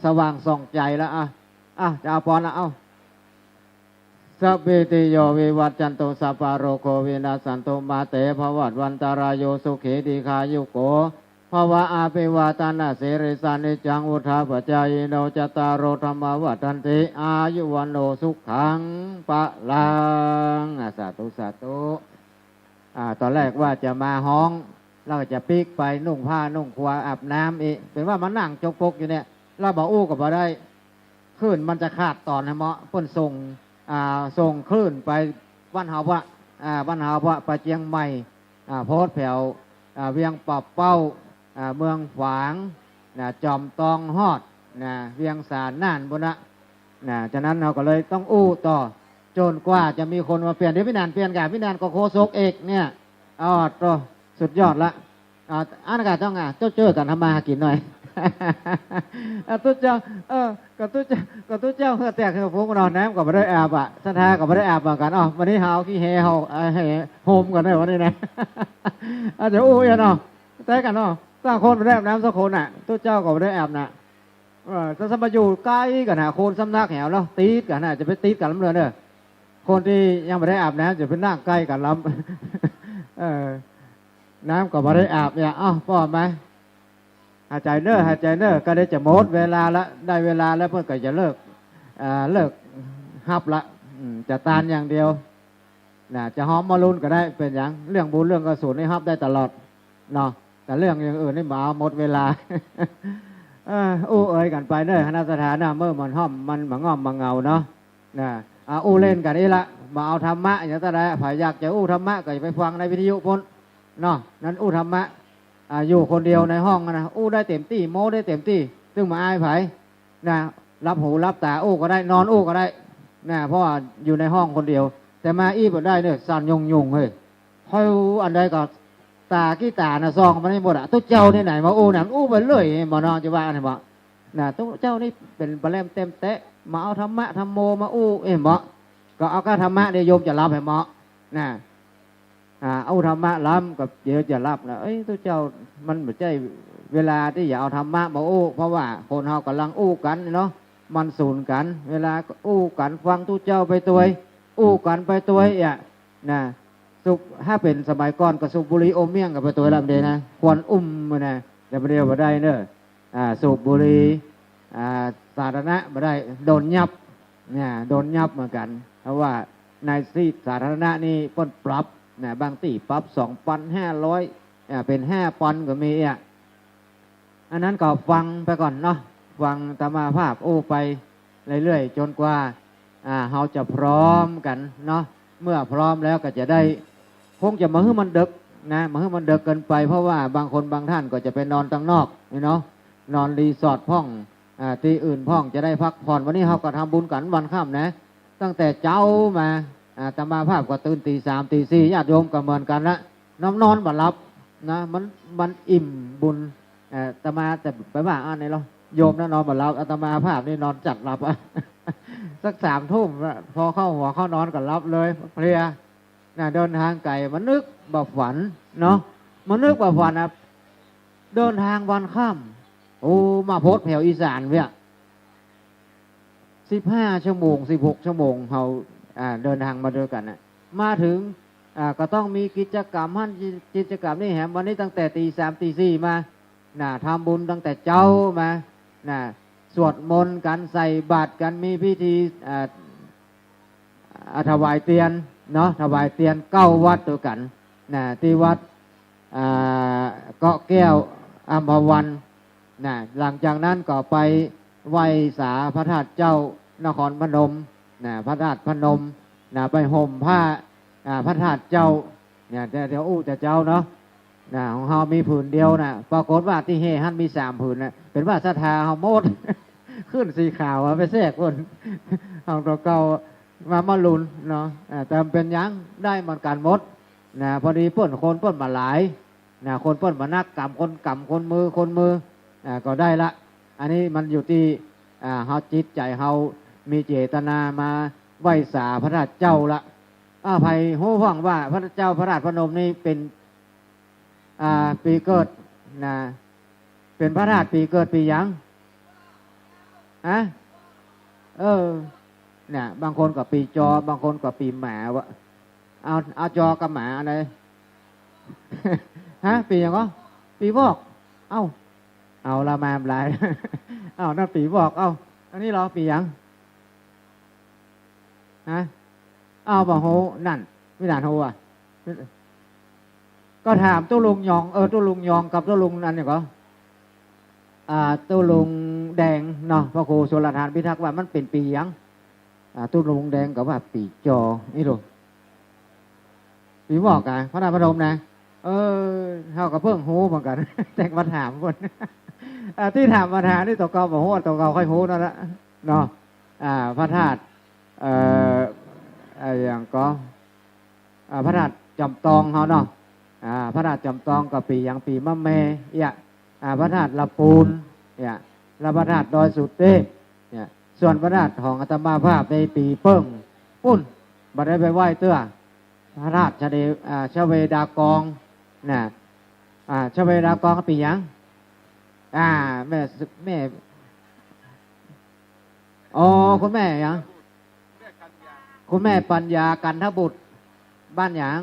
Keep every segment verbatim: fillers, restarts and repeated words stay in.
สว่างส่องใจ๋ละ อ่ะ อ่ะ จะเอาปอนละ เอา Sabbītiyo vivajjantu, sabbarogo vinassatu, mā te bhavatvantarāyo, sukhī dīghāyuko bhava. Abhivādanasīlissa niccaṃ vuḍḍhāpacāyino, cattāro dhammā vaḍḍhanti, āyu vaṇṇo sukhaṃ balaṃ. อ่ะ สาธุ สาธุ อ่า ต๋อนแรกว่าจะมาฮ้อง แล้วก็จะปิ๊กไปนุ่งผ้านุ่งครัวอาบน้ำอีก เป๋นว่ามานั่งจกปกอยู่เนี่ย แล้วบ่อู้ก็บ่ได้ คลื่นมันจะขาดต๋อน เหียเหมาะ เปิ้นส่ง อ่า ส่งคลื่นไปบ้านเฮาว่า อ่า บ้านเฮาว่าไปเจียงใหม่ อ่า โพสต์แผว อ่า เวียงป่าเป้า อ่า เมืองฝาง นะ จอมตองฮอด นะ เวียงสาน่านปู้นนะ นะ ฉะนั้นเฮาก็เลยต้องอู้ต่อ จ๋นกว่าจะมีคนมาเปลี่ยน เดี๋ยวปี้หนานเปลี่ยนก่ะ ปี้หนานก็โฆษกเอกเนี่ย อ๋อ โต สุดยอดละ อ่า อันนั้นก็ต้อง อ่ะ เจ้าเจ้ากั๋นทำมาหากิ๋นหน่อย อ่ะ ตุ๊เจ้า เออ ก็ตุ๊เจ้า ก็ตุ๊เจ้าเหื่อแตกเหื่อฟุ้งเนาะ น้ำก็บ่ได้อาบอ่ะ ศรัทธาก็บ่ได้อาบเหมือนกั๋น อ๋อ วันนี้เฮาขี้แหเฮา เอ่อ แหโฮมกั๋นเน่อวันนี้นะ อ่ะ เดี๋ยวอู้เหียเนาะ แต๊กั๋นเนาะ ต่างคนบ่ได้อาบน้ำสักคนน่ะ ตุ๊เจ้าก็บ่ได้อาบนะ เออ ถ้าสมมาอยู่ใก้กั๋นหาคนสำนักแหวเนาะ ติดกั๋นน่ะ จะไปติดกั๋นลำเรือนเน่อ คนตี้ยังบ่ได้อาบน้ำจะไปนั่งใก้กั๋นลำ เออ น้ำก็บ่ได้อาบเนี่ย เอ้า ป้อมา หายใจ๋เน่อ หายใจ๋เน่อ ก็ได้จะหมดเวลาละ ได้เวลาแล้ว เปิ้นก็จะเลิก เอ่อ เลิกฮับละ อืม จะตานอย่างเดียว นะ จะฮ้อมมะรุนก็ได้ เป๋นหยัง เรื่องบุญเรื่องกุศลนี่ฮับได้ตลอดเนาะ แต่เรื่องอย่างอื่นนี่บ่เอา หมดเวลา เออ อู้เอ่ยกั๋นไปเน่อ คณะศรัทธานะ เมื่อมันฮ้อมมันมาง่อมมาเหงาเนาะ นะ อ่ะ อู้เล่นกั๋นอี้ละ บ่เอาธรรมะอย่างเต้าใด ใผอยากจะอู้ธรรมะก็ไปฟังในวิทยุปู้นเนาะ นั้นอู้ธรรมะ อ่า อยู่คนเดียวในห้องนะ อู้ได้เต็มตี้ โม้ได้เต็มตี้ ตึงบ่อายใผ นะ หลับหูหลับต๋าอู้ก็ได้ นอนอู้ก็ได้ นะ เพราะว่าอยู่ในห้องคนเดียว แต่มาอี้บ่ได้เนี่ย สั่นยุงๆ เฮ้ย ใผอู้อันใดก็ต๋ากี้ต๋านะ ส่องมานี่หมดอะ ตุ๊เจ้านี่ไหนมาอู้นะ อู้ไปเรื่อย บ่เนาะ จะว่าอันไหนบ่ นะ ตุ๊เจ้านี่เป๋นปะแล่มเต็มเต๊ะ มาเอาธรรมะธัมโมมาอู้ เอ๊ะ บ่ ก็เอาก้าธรรมะเนี่ย โยมจะหลับแหมเหมาะ นะ อ่า เอาธรรมะล้ำก็เดี๋ยวจะหลับนะ เอ้ย ตุ๊เจ้า มันบ่ใจ้เวลาตี้จะเอาธรรมะมาอู้ เพราะว่าคนเฮาก่ำลังอู้กั๋นเนาะ มันสูนกั๋น เวลาก็อู้กั๋น ฟังตุ๊เจ้าไปตวย อู้กั๋นไปตวยอ่ะ นะ สูบ ถ้าเป๋นสมัยก่อนก็สูบบุหรี่อมเมี่ยงกั๋นไปตวยละ บ่าเดนะ ควันอุ้มมานะ แต่บ่าเดียวบ่ได้เน่อ อ่า สูบบุหรี่ อ่า สาธารณะบ่ได้ โดนยับ เนี่ย โดนยับเหมือนกั๋น เพราะว่าในตี้สาธารณะนี่เปิ้นปรับ นะ บางตี้ปรับสองปันห้าร้อย อ่า เป๋นห้าปันก็มีอ่ะ อันนั้นก็ฟังไปก่อนเนาะ ฟังอาตมาภาพอู้ไปเรื่อยๆ จ๋นกว่า อ่า เฮาจะพร้อมกั๋นเนาะ เมื่อพร้อมแล้วก็จะได้ คงจะบ่หื้อมันดึกนะ บ่หื้อมันดึกเกินไป เพราะว่าบางคนบางท่านก็จะไปนอนตังนอกนี่เนาะ นอนรีสอร์ทพ่อง อ่า ตี้อื่นพ่อง จะได้พักผ่อน วันนี้เฮาก็ทำบุญกั๋นวันค่ำนะ ตั้งแต่เจ๊ามา อ่า อาตมาภาพก็ตื่นตีสามตีสี่ ญาติโยมก็เหมือนกั๋นละ นอน นอนบ่หลับนะ มัน มันอิ่มบุญ เอ่อ อาตมาจะไปว่าอันไหนหรอ โยมนะนอนบ่หลับ อาตมาภาพนี่นอนจัดหลับอะ สักสามทุ่มอะ พอเข้าหัวเข้านอนก็หลับเลย เพลียนะ เดินทางไก๋ บ่นึกบ่ฝันเนาะ บ่นึกบ่ฝันนะ เดินทางวันค่ำ โอ้ มาโพสต์แผวอีสานเวีย สิบห้าชั่วโมง สิบหกชั่วโมง เฮา อ่า เดินทางมาตวยกั๋นน่ะ มาเถิง อ่า ก็ต้องมีกิจกรรมหั้น กิจกรรมนี่แหม วันนี้ตั้งแต่ตีสามตีสี่มา น่ะ ทำบุญตั้งแต่เจ๊ามา น่ะ สวดมนต์กั๋น ใส่บาตรกั๋น มีพิธี อ่า อ่า ถวายเตียนเนาะ ถวายเตียนเก้าวัดตวยกั๋น น่ะ ตี้วัด อ่า เกาะแก้ว อัมพวัน น่ะ หลังจากนั้นก็ไปไหว้สาพระธาตุเจ้านครพนม น่ะ พระธาตุพนม น่ะ ไปห่มผ้า อ่า พระธาตุเจ้า เนี่ย เดี๋ยว เดี๋ยวอู้จะเจ๊าเนาะ น่ะ ของเฮามีผืนเดียวน่ะ ปรากฏว่าตี้แห่หั้นมีสามผืนน่ะ เป๋นว่าศรัทธาเฮาหมด ขึ้นสีขาวอะ ไปแทรกปู้น ของตั๋วเก่ามา มาลุ้นเนาะ อ่า แต่บ่เป๋นหยัง ได้เหมือนกั๋นหมด น่ะ พอดีเปิ้น คนเปิ้นบ่หลาย น่ะ คนเปิ้นบ่นัก ก๋ำคนก๋ำ คนมือคนมือ อ่า ก็ได้ละ อันนี้มันอยู่ตี้ อ่า เฮาจิตใจ๋เฮามีเจตนามาไหว้สาพระธาตุเจ้าละ อ่า ใผฮู้พ่องว่าพระเจ้าพระธาตุพนมนี่เป๋น อ่า ปี๋เกิด น่ะ เป๋นพระธาตุปี๋เกิดปี๋หยัง ฮะ เออ เนี่ย บางคนก็ปีจอ บางคนก็ปีหมาวะ เอา เอาจอกับหมาอันไหน ฮะ ปี๋หยังก็ ปี๋วอก เอ้า เอาละ มาหลาย เอ้า นั่นปี๋วอก เอ้า อันนี้เหรอ ปี๋หยัง ฮะ เอ้า บ่ฮู้ นั่น บ่หลานฮู้อะ ก็ถามตุ๊ลุงยอง เออ ตุ๊ลุงยองกับตุ๊ลุงนั่นเนี่ยก็ อ่า ตุ๊ลุงแดงเนาะ พระครูชลธารพิทักษ์ว่ามันเป๋นปี๋หยัง อ่า ตุ๊ลุงแดงก็ว่าปี๋จอ นี่ดู ปี๋วอกอะ พระนครปฐมนะ เออ เฮาก็เปิ้งฮู้เหมือนกั๋น แต่มาถามเปิ้น อ่า ตี้ถามมาถามนี่ตั๋วเก่าบ่ฮู้ ตั๋วเก่าค่อยฮู้นั่นละเนาะ อ่า พระธาตุ เอ่อ อะหยังก็ อ่า พระธาตุจอมตองเฮาเนาะ อ่า พระธาตุจอมตองก็ปี๋หยัง ปี๋มะแม่ เยียะ อ่า พระธาตุละปูน เยียะ แล้วพระธาตุดอยสุเตพ เยียะ ส่วนพระธาตุของอาตมาภาพในปี๋เปิ้งปู๊น บ่ได้ไปไหว้เตื้อ พระธาตุชะเด อ่า ชเวดากอง น่ะ อ่า ชเวดากองปี๋หยัง อ่า แม่ แม่ อ๋อ คุณแม่หยัง คุณแม่ปัญญา กันทบุตร บ้านหยัง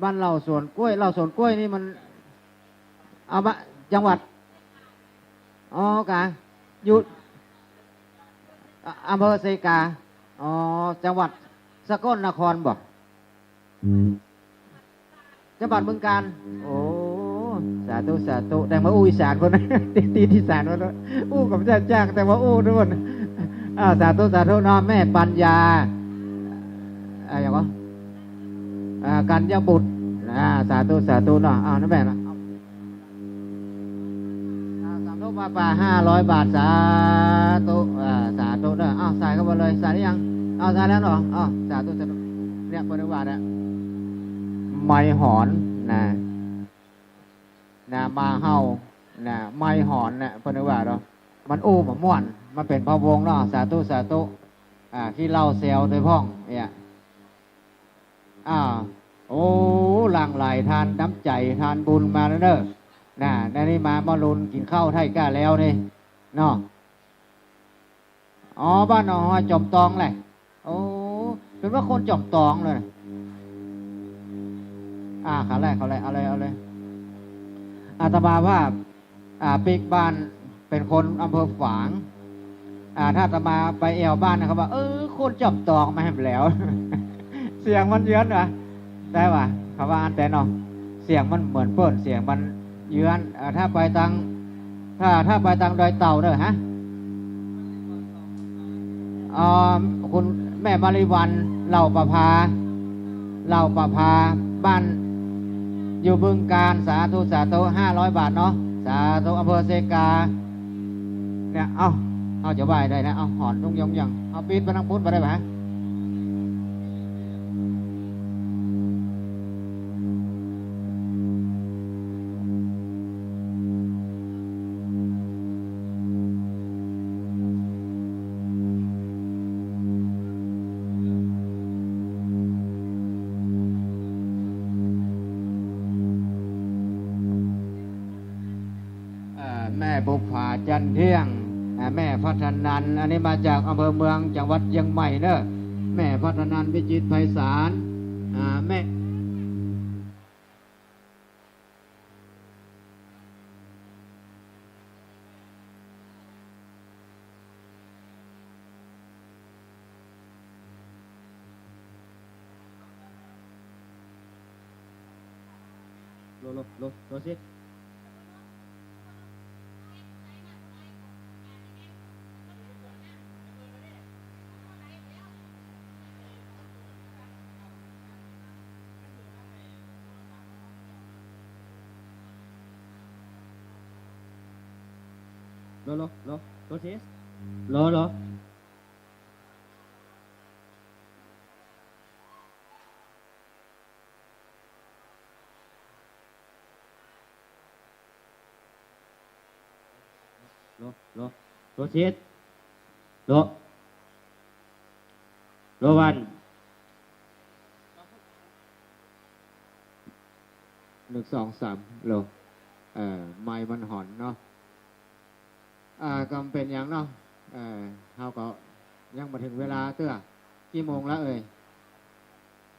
บ้านเหล่าสวนกล้วย เหล่าสวนกล้วยนี่มัน เอามา จังหวัด อ๋อ กะ อยู่ อ่ะ อำเภอเซกา อ๋อ จังหวัดสกลนครบ่ จังหวัดบึงกาฬ โอ้ สาธุ สาธุ แต่ว่าอู้อีสานพุ้น ติด ติดอีสานพุ้น อู้กับจ้างๆ แต่ว่าอู้พุ้น อ่า สาธุ สาธุเนาะ แม่ปัญญา อ่า หยังวะ อ่า กัญญบุตร อ่า สาธุ สาธุเนาะ อ้าว นั่นแม่นะ อ่า สาธุ ผ้าป่าห้าร้อยบาท สาธุ อ่า สาธุเด้อ อ้าว ใส่เข้าไปเลย ใส่หรือยัง อ้าว ใส่แล้วเหรอ อ้าว สาธุ สาธุ เนี่ย เปิ้นว่าเนี่ย ไมค์หอน นะ นะ หมาเห่า นะ ไมค์หอนเนี่ย เปิ้นว่าเนาะ มันอู้บ่ม่วน มันเป๋นพะวงเนาะ สาธุ สาธุ อ่า ขี้เหล้าแซวตวยพ่อง เนี่ย อ้าว โอ้ หลั่งไหลทานน้ำใจ๋ ทานบุญมาแล้วเนาะ น่ะ ในนี้มา มาลุนกิ๋นข้าวไถ่ก้าแล้วนี่ เนาะ อ๋อ บ้านหนองฮอยจอมตองแหละ โอ้ เป๋นว่าคนจอมตองเลย อ่า เขาแหละ เขาแหละ เอาเลย เอาเลย อาตมาว่า อ่า ปิ๊กบ้านเป๋นคนอำเภอฝาง อ่า ถ้าอาตมาไปแอ่วบ้านนะ เขาว่า เออ คนจอมตองมาแหมแล้ว เสียงมันเยื้อนวะ ได้วะ เขาว่าอั้นแต๊เนาะ เสียงมันเหมือนเปิ้น เสียงมันเยื้อน เอ่อ ถ้าไปตาง ถ้า ถ้าไปตางดอยเต่าเน่อ ฮะ เอ่อ คุณแม่มาริวัลย์ เหล่าประภา เหล่าประภา บ้านอยู่บึงกาฬ สาธุ สาธุ ห้าร้อยบาทเนาะ สาธุ อำเภอเซกา เนี่ย เอ้า เฮาจะไหว้ได้นะ เอ้า หอนทุกยงยัง เอ้า ปิ๊ดไปตางปู๊นไปได้ปะ อ่า แม่บุปผา จันเที่ยง อ่า แม่พัฒนัน อันนี้มาจากอำเภอเมือง จังหวัดเชียงใหม่เนอะ แม่พัฒนัน วิจิตรไพศาล อ่า แม่ โล โล โล โลสิ โล โล โล โลสิ โล โล โล โล โลสิ โล โลวัน หนึ่ง สอง สาม โล เอ่อ ไมค์มันหอนเนาะ อ่า ก็บ่เป๋นหยังเนาะ เออ เฮาก็ยังบ่เถิงเวลาเตื้อ กี่โมงละเอ่ย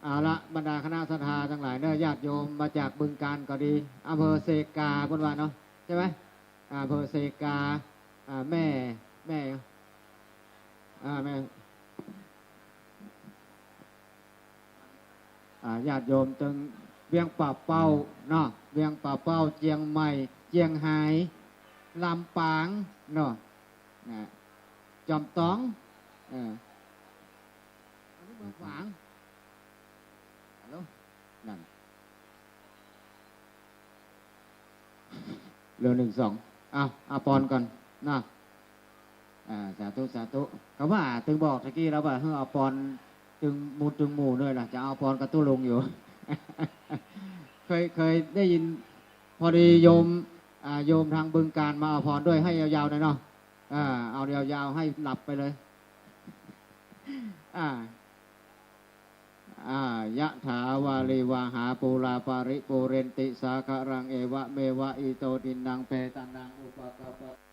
เอาละ บรรดาคณะศรัทธาตังหลายเน้อ ญาติโยมมาจากบึงกาฬก็ดี อำเภอเซกา เปิ้นว่าเนาะ ใช่ไหม อ่า อำเภอเซกา อ่า แม่ แม่ อ่า แม่ อ่า ญาติโยมตึงเวียงป่าเป้าเนาะ เวียงป่าเป้า เจียงใหม่ เจียงฮาย ลำปางเนาะ นะ จอมตอง เออ อันนี้เมืองฝาง ฮัลโหล นั่น เหลือหนึ่งสอง เอา เอาปอนก่อนนะ อ่า สาธุ สาธุ ก็ว่าตึงบอกตะกี้แล้วว่า หื้อเอาปอนตึงหมู่ตึงหมู่ด้วยล่ะ จะเอาปอนกับตุ๊ลุงอยู่ เคย เคยได้ยิน พอดีโยม อ่า โยมทางบึงกาฬมาเอาปอนด้วย หื้อยาวๆ หน่อยเนาะ อ่า เอายาวๆ หื้อหลับไปเลย อ่า อ่า ยะถาวาริวาหาปูราปาริปูเรนติสาคะรัง เอวะเมวะอิโตทินนังเปตานังอุปะกัปปะ